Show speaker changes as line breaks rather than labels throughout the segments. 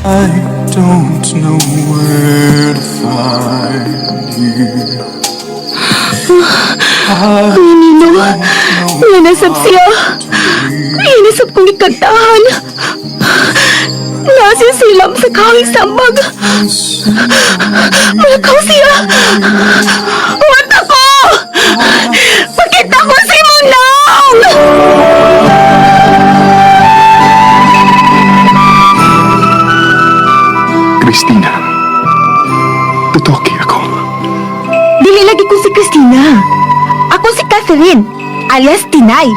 I don't know where to find you. I
Nino,
don't know
nanasap siya. Inasap kong ikagtahan. Nasisilam sa kawing sambag. Malakaw siya. Huwag ako! Pakita ko si Munong!
Christina, tutoki ako.
Dili lagi ko si Christina. Ako si Catherine, alias Tinay.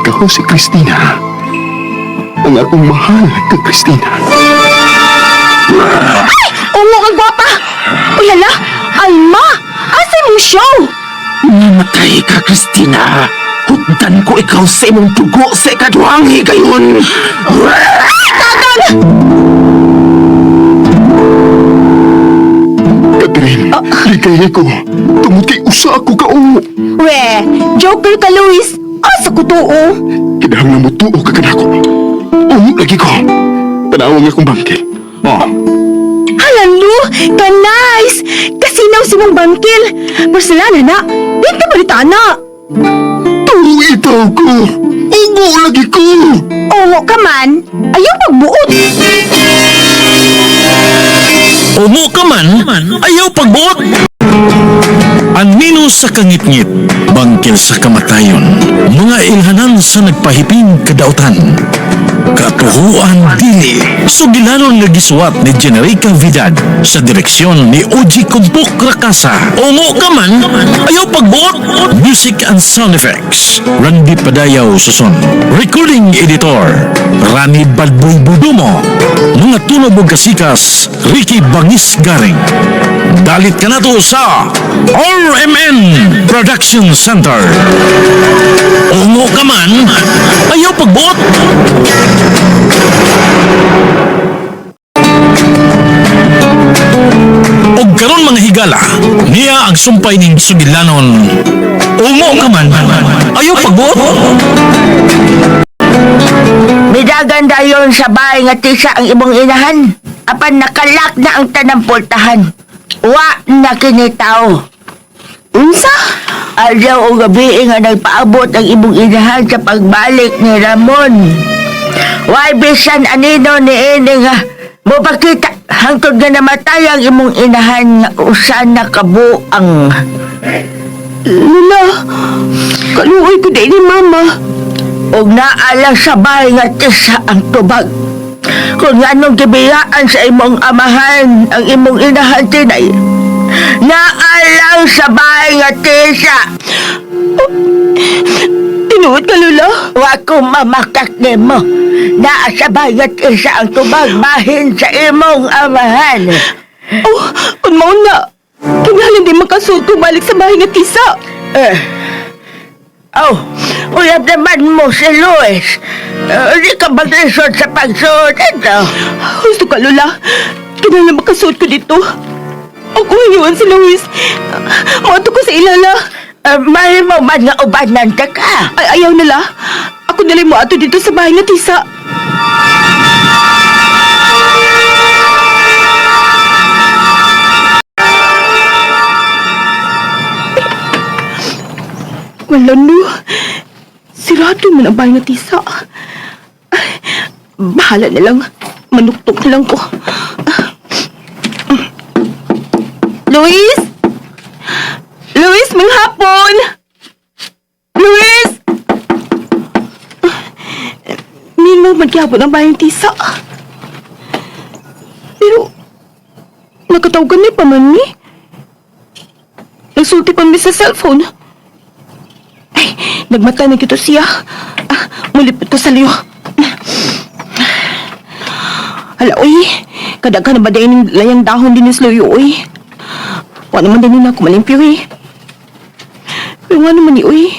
Ikaw si Christina. Ang akong mahal ka, Christina.
Ay! Ungo ang gwapa! Uy, hala! Alma! Asa mong show?
Namatay ka, Christina. Hugdan ko ikaw sa imong dugo sa ikaduhang higayon.
Tagang!
Catherine, ligay ko. Tungod kay usa ako ka ungo.
We, joker ka, Luis. Asa ko tuo?
Kinahanglan mo tuo ka kanako. Ungo lagi ko. Tanawang akong bangkil. Oh,
Hala, Lu! Ka-nice! Kasinaw si mong bangkil. Porcelana na. Binta balita na.
tuo itaw ko. Ungo lagi ko.
Ungo ka man, ayaw pagbuot.
Ungo ka man, ayaw pagbuot. Anino sa kangitngit, bangkil sa kamatayon, mga ilhanan sa nagpahiping kadautan. Katuhuan dili, sugilanon nga gisuwat ni Generica Vidad sa direksyon ni Oji Kumpok Rakasa. Ungo ka man, ayaw pagbuot. Music and sound effects, Randy Padayaw Suson. Recording editor, Rani Badboy Budumo. Mga tunog ug kasikas, Ricky Bangis Garing. Dalit ka na to sa RMN Production Center. Ungo ka man, ayaw pagbuot. Og karon mga higala, niya ang sumpay ning sugilanon. Ungo ka man, ayaw pagbuot.
Midagan dayon sa bahay nga tisa ang imong inahan. Apan nakalak na ang tanang pultahan. Wa na kini tao.
Unsa?
Adlaw o gabi nga nagpaabot ang imong inahan sa pagbalik ni Ramon. Why bisan anino ni ini nga mopakita hangtod nga namatay ang imong inahan nga usa na kabuang.
Lula, kaluoy ko dahil ni Mama.
Og naa lang sa bahay nga tisa ang tubag. Kung anong gibiyaan sa imong amahan, ang imong inahan tinay. Naa lang sa bahay nga tisa.
Tinuod ka, Lula.
Wa ko mamakak nimo. Naa sa bahay nga tisa ang tubag bahin sa imong amahan.
Oh, kung mauna, na, kinahanglan di makasuot ko balik sa bahay nga tisa.
Eh, oh, uyab naman mo si Luis. Di ka maglisod sa pagsuot ito.
Gusto ka, Lola. Kinahanglan makasuot ko dito. Ako hayuan si Luis. Mato ko sa ilala.
Mahimo man nga ubanan ta ka.
Ay, ayaw nila. Ako nalay mo ato dito sa bahay nga tisa. Wala no. Sirado man ang bahay nga tisa. Ay, bahala na lang. Manuktok na lang ko. Luis? Luis, manghapon! Luis! Mingaw man gyapon ang bayang tisa. Pero, nakatawagan ni pa man ni. Nagsulti pa mi sa cellphone. Ay, nagmata na kito siya. Ah, mulipot ko sa liyo. Hala, uy. Kadaghan na ba din layang dahon din ni Sluyo, uy. Wa naman din na ako malimpyo, eh. Pero nga naman ni, uy.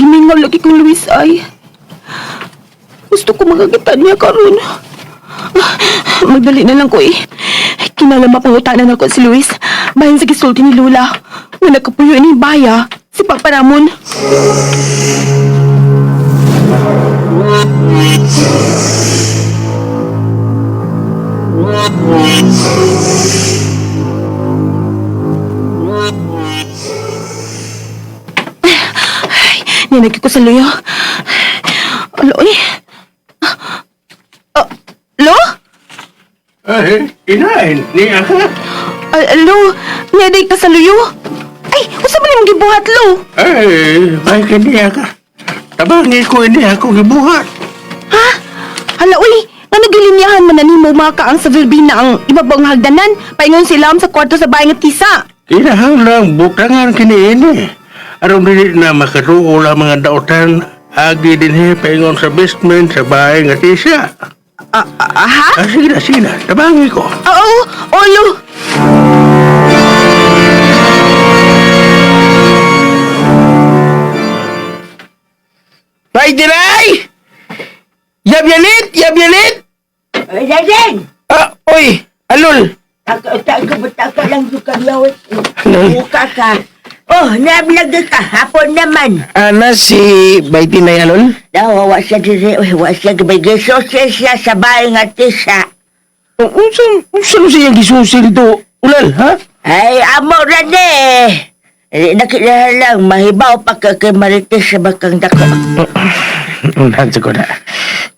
Gimingaw lagi kong Luis, ay. Gusto ko makakita niya karon. Magdali na lang ko, eh. Kinala mapangutanan ako si Luis. Bahin sa gisulti ni Lula. Nga nakapuyo ni Baya. Si Papa Ramon. ko sa luyo. Alo, eh. Ah, lo?
Ay, inain, niya ka.
Alo, niyaday ka sa luyo? Ay, usa man imong gibuhat, lo?
Ay, may kaniya ka. Tabangi ko ini ako gibuhat.
Ha? Hala, uy, nga nagilinyahan man na nimo makaang sa Verbena ang ibabang hagdanan, paingon sila sa kwarto sa bahay nga tisa.
Kinahanglang butangan kini ini. Aron dili na makatuo ang mga dautan agi dinhi paingon sa basement sa bahay nga tisa.
Ah, ah, ha?
Ah, sige na, sige na. Tabangi ko.
Oo, oh, lo.
Bay, dinay! Yabyalit! Yabyalit!
Ay, Deden!
Ah, oy! Alol!
Taka, taka, taka lang yung kaglawit.
Alol.
Buka ka. Oh, nablag ka. Hapon naman.
Ana si Bay Tinay, Alol?
Daw, wa siya diri, uy, wa siya gabay. Gisusi siya sa bahay nga tisa.
Unsa, unsa no siyang gisusil to? Ulal, ha?
Ay, amo ra ni. Eh, nakilala lang, mahibaw pa ka kay Marites sa bakang dako.
Unahan sa ko na.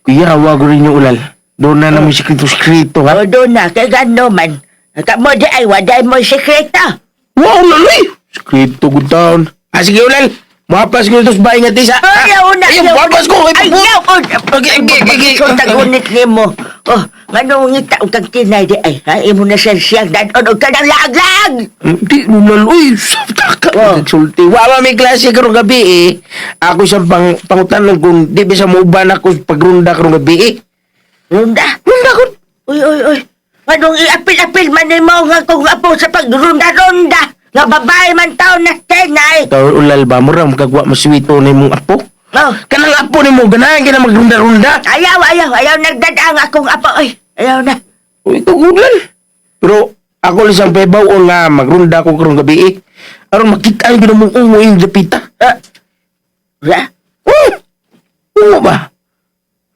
Kuya, wag rin yung ulal. Doon na naman sikreto-sikreto, ha?
O doon na, kay gano man. Kamo di ay, waday mo sekreto.
Wow, laloy! Sikreto, good town. Ah, sige, ulal. Muhapas ko ito sa bahay nga tisa.
Ay, yaw na,
Ay,
yaw.
muhapas ko!
Ay, yaw!
Okay, okay, okay.
So, tagunit ni mo. Oh, nganong ngita og kang tinay di ay, ha? Imo na siya siyang dadon og kanang laag-laag!
Hindi, ulal, uy! Taka,
Oh.
nagsulti. Wa may klase karong gabi, eh. Ako siyang pangutanong kung di ba sa muuban ako pagrunda karong gabi, eh.
Runda?
Runda ko!
Uy, uy, uy. Anong iapil-apil man nimo nga kung apo sa pagrunda-runda? Nga babae man taon na tinay.
Ikaw, ulal ba? Mura, magkagwa maswito na imong apo.
Oh,
Kanang apo ni mo, ganahan ka na magrunda-runda.
ayaw, ayaw, ayaw nagdadaang akong apo. Uy, ayaw na.
Uy, ikaw, ulal. Pero, ako lang siyang pebaw o nga magrunda ko karong gabi, eh. Aron makita ang ginamong ungo yung dapita.
Ah, ra?
Oh! Ungo ba?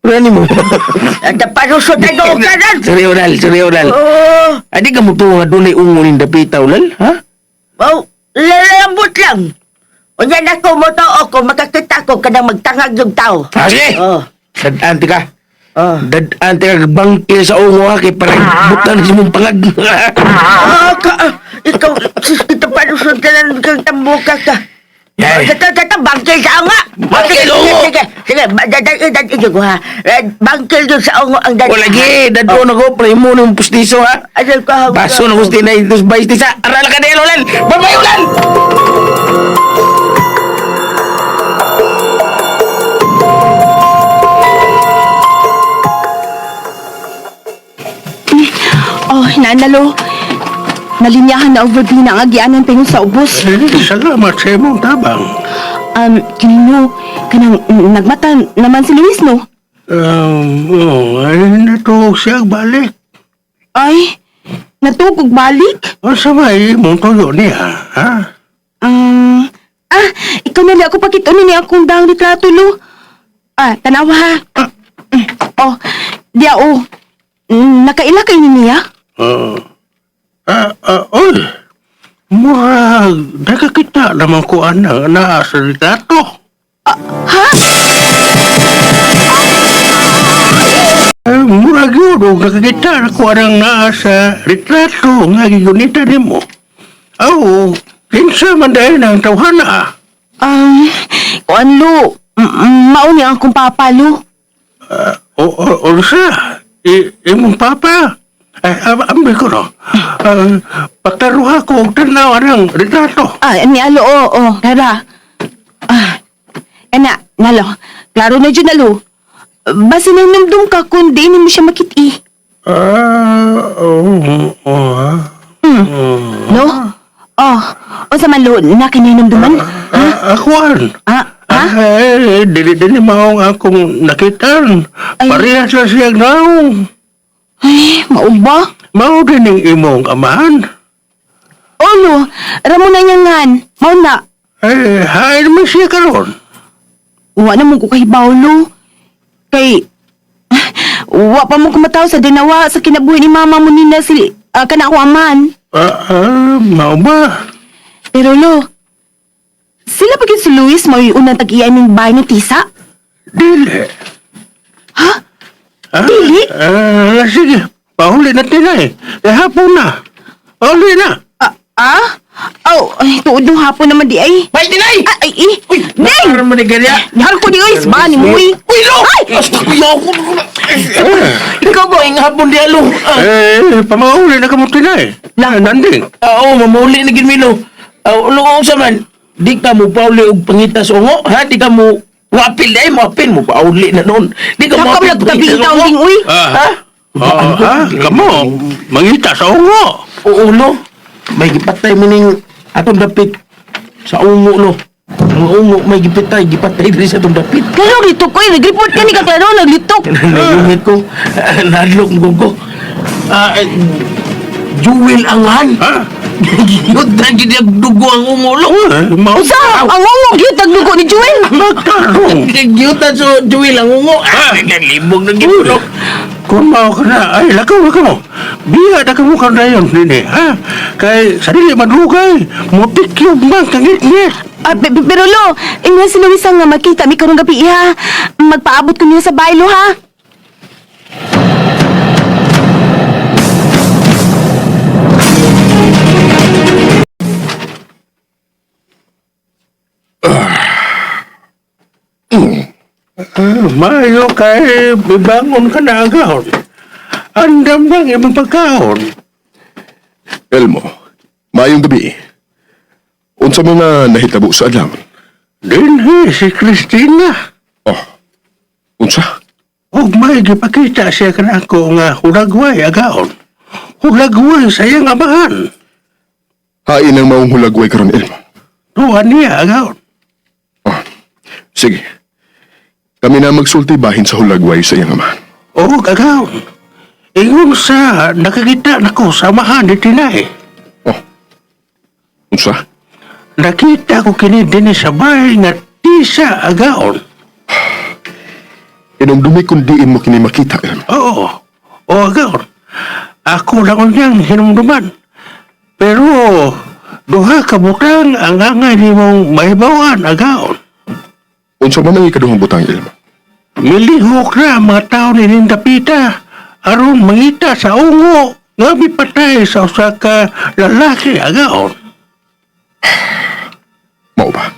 Pero ano mo?
At parusot na doon ka ron.
Sorry, ulal. Sorry, ulal.
Oh,
Adi ka mo nga dunay ungo ning dapita, ulal? Ha?
oh, lalambot lang. Unya na ko mo to ko makakita ko kanang magtangag yung tao.
Ah, sige!
Oh,
Dadaan ka.
oh.
Dadaan ka bangkil sa ungo ha, kay parang butan sa mong pangag.
Ah, ka, ah, ikaw, sus, ito parusot ka lang kang tambuka ka.
Ay.
Tata, tata, bangkil sa ungo.
Bangkil sa ungo.
Sige, sige, sige, dad, ko ha. Eh, bangkil yun sa ungo ang dad.
O lagi, dadon ako, pre mo nung pustiso ha.
Adal ko ha.
Baso na gusto na ito sa tisa. Aral ka na ulan! Babay ulan!
Oh, nanalo. Nalinyahan na og Verbena ang agianan paingon sa ubos.
Eh, salamat sa imong tabang.
Kinino, kanang nagmata naman si Luis, no?
Oh, ay, natuog siya balik.
Ay, natugog balik?
Asa ba imong tuyo niya, ha?
Um, ah, ikaw na lang ako pakita ni akong dang litrato, lo. Ah, tanawa ha. Oh, diya oh. Nakaila kayo ni niya?
Oh. Ah, ah, oy. Murag, nakakita naman ko ana naa sa litrato.
Ha?
Ay, murag yun, og nakakita na ko anang naa sa litrato nga gigunita nimo. Aw, kinsa man dahil ang tawhana.
Kuan lo, mao ni akong papa, lo.
O, o, unsa? Imong papa? Ay, ambi ko no. Ah, pagtaruha ko og tanaw anang litrato.
Ah, ni alo, oo, oh, tara. Ah, ana, nalo. Klaro na dyan, alo. Basta nanumdum ka kung di mo siya makiti.
Ah, oo, oh, ah.
No? Oh, unsa man lo, na kinanumduman?
Ah, akuan.
Ah, ha?
Ay, dili dili maong akong nakitan.
Ay.
Parehas na siyang naong.
Ay, mauba.
Mao din ang imong amahan.
Olo, ramo na niya ngan. Mao na.
Ay, hain man siya karon.
Wa na mo ko kahibaw, lo. Kay, wa pa mo kumataw sa dinawa sa kinabuhi ni mama mo nina si, kana ako aman.
Ah, ah, mao ba?
Pero lo, Sila pa gyud si Luis mao'y unang tag-iya ning bahay ni Tisa?
Dili.
Ha?
Ah,
Dili?
Ah, sige, pauli na tinay. Eh, hapon na. Pauli na.
Ah, ah? Oh, ay, tuod nung hapon naman di ay.
Bay, dinay!
Ah, ay, eh.
Uy,
Ding!
Nakaroon mo ni Garya.
Nihal ko di oy, sba ni mo uy.
Uy, lo!
Ay!
Asta ko yaw ko. Ikaw ba, ang hapon di alo. Ah,
Eh, pamauli na kamo tinay.
Lang.
Eh, nanding.
Ah, oo, mamuli na gid Milo. Ah, ulo ko sa man. Di ka mo pauli og pangita sa ungo, ha? Di ka mo wapil ay mo apil mo pauli na noon. Di ka mo
Lakam
apil
lang tabi
pangita sa
taong
ungo.
ding uy.
Ah.
Ha?
Oh, ha? Kamo, mangita sa ungo.
Oo, lo. May gipatay mo ning atong dapit sa ungo, lo. Ang ungo may gipatay, gipatay diri sa atong dapit.
Klaro litok ko, nag-report ka ni ka klaro naglitok.
Nagungit ko, nadlok mo ko. Ah, eh, Jewel Angan.
Ha?
Giyot na gid ang dugo ang ungo, lo.
Eh, mau
Usa, ang ungo gyud nagdugo ni Jewel.
magtarong.
Giyot na so Jewel ang ungo. Ah, naglibog na gid lo.
Kung mao ka na, ay, lakaw na kamo. Biya na kamo ka na yun, nini, ha? Kay, sa dili madugay, mutikyog man kangit-ngit.
Ah, pero lo, ingon si Luis nga makita mi karong gabi ha. Magpaabot ko niya sa baylo ha.
Ah, mayo kay bibangon ka na agahon. Andam lang imong pagkaon.
Elmo, maayong gabi. Unsa mga nahitabo sa adlaw?
Dinhi si Christina.
Oh, unsa?
Og may gipakita siya kanako nga hulagway agahon. Hulagway sa iyang amahan.
Hain ang maong hulagway karon Elmo.
Tuwa niya agahon.
Oh, sige. Kami na magsulti bahin sa hulagway sa iyang amahan.
Og agahon. Ingon sa nakakita nako sa amahan ni Tinay.
Oh, unsa?
Nakita ko kini dinhi sa bahay nga tisa agaon.
Inumdumi kung diin mo kini makita, Elmo.
Oo. O agaon. Ako lang niyang hinumduman. Pero duha ka butang ang angay nimong mahibawan agaon.
Unsa man ang ikaduhang butang, Elmo?
Milihok na ang mga tao ni Nindapita aron mangita sa ungo nga mipatay sa usa ka lalaki agaon.
Mao ba?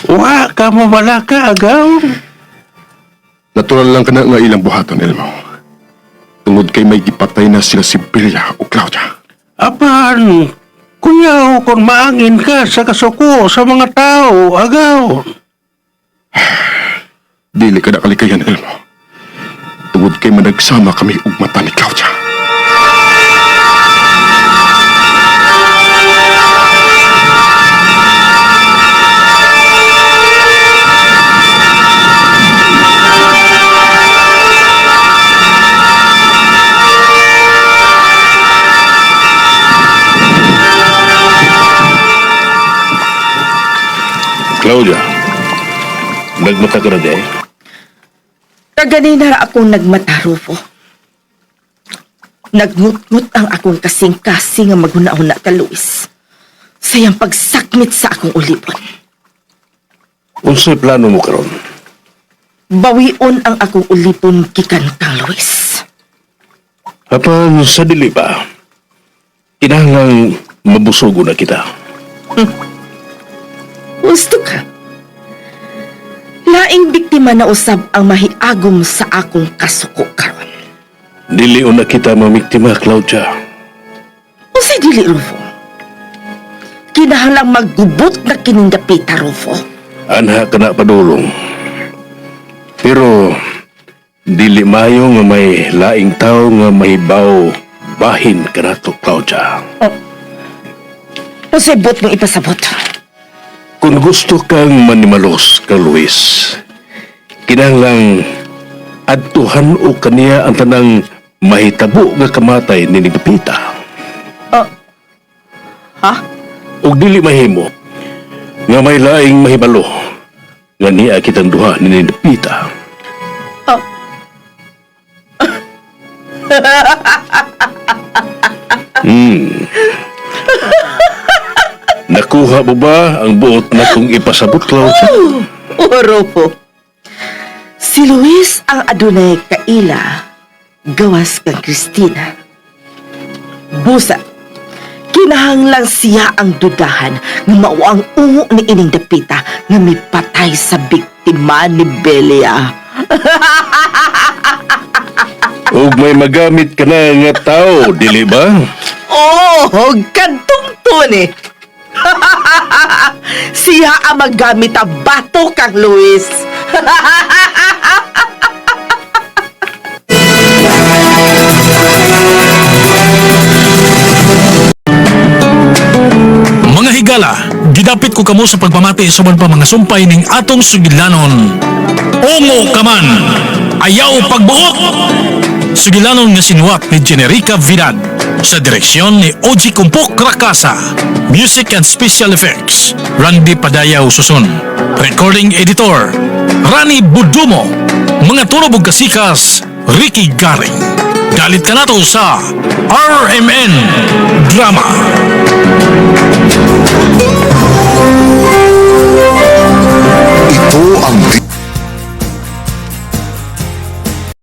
Wa ka mabalaka agaon.
Natural lang kana nga ilang buhaton, Elmo. Tungod kay may gipatay na sila si Bella o Claudia.
Apan, kuyaw kung maangin ka sa kasuko sa mga tao, agaon.
Dili ka na kalikayan, Elmo. Tungod kay managsama kami og mata ni Claudia.
Claudia, nagmata ka na di ay?
Kaganina ra akong nagmata, Rufo. Nagngut-ngut ang akong kasing-kasing nga maghuna-huna ka, Luis. Sayang pagsakmit sa akong ulipon.
Unsay plano mo karon?
Bawion ang akong ulipon gikan kang Luis.
Apan sa dili pa, kinahanglang mabusogo na kita.
Gusto ka? Laing biktima na usab ang mahiagom sa akong kasuko karon.
Dili na kita mamiktima, Claudia.
Unsay dili, Rufo? Kinahanglang maggubot na kining dapita, Rufo.
Anha ka na padulong. Pero dili mayo nga may laing tao nga mahibaw bahin kanato, Claudia.
Unsay bot mong ipasabot?
Kung gusto kang manimalos kang Luis, kinahanglang adtuhan o kaniya ang tanang mahitabo nga kamatay ni Pita.
Ha?
Ug dili mahimo nga may laing mahibalo nga niya kitang duha ni Pita.
Oh.
Hmm. Nakuha mo ba ang buot na kong ipasabot, Claudia?
Oro po. Si Luis ang adunay kaila, gawas kang Christina. Busa, kinahanglang siya ang dudahan nga mao ang ungo ni ining dapita nga mipatay sa biktima ni Belia.
Ug may magamit ka na nga tao, dili ba?
Oh, kantong tuni. Siya ang maggamit ang bato kang Luis.
Mga higala, gidapit ko kamo sa pagpamati sa uban pa mga sumpay ning atong sugilanon. Ungo ka man, ayaw pagbuot! Sugilanon nga sinuwat ni Generica Vidad sa direksyon ni Oji Kumpok Rakasa. Music and Special Effects, Randy Padayaw Susun. Recording Editor, Rani Budumo. Mga turobog kasikas, Ricky Garing. Dalit ka nato sa RMN Drama.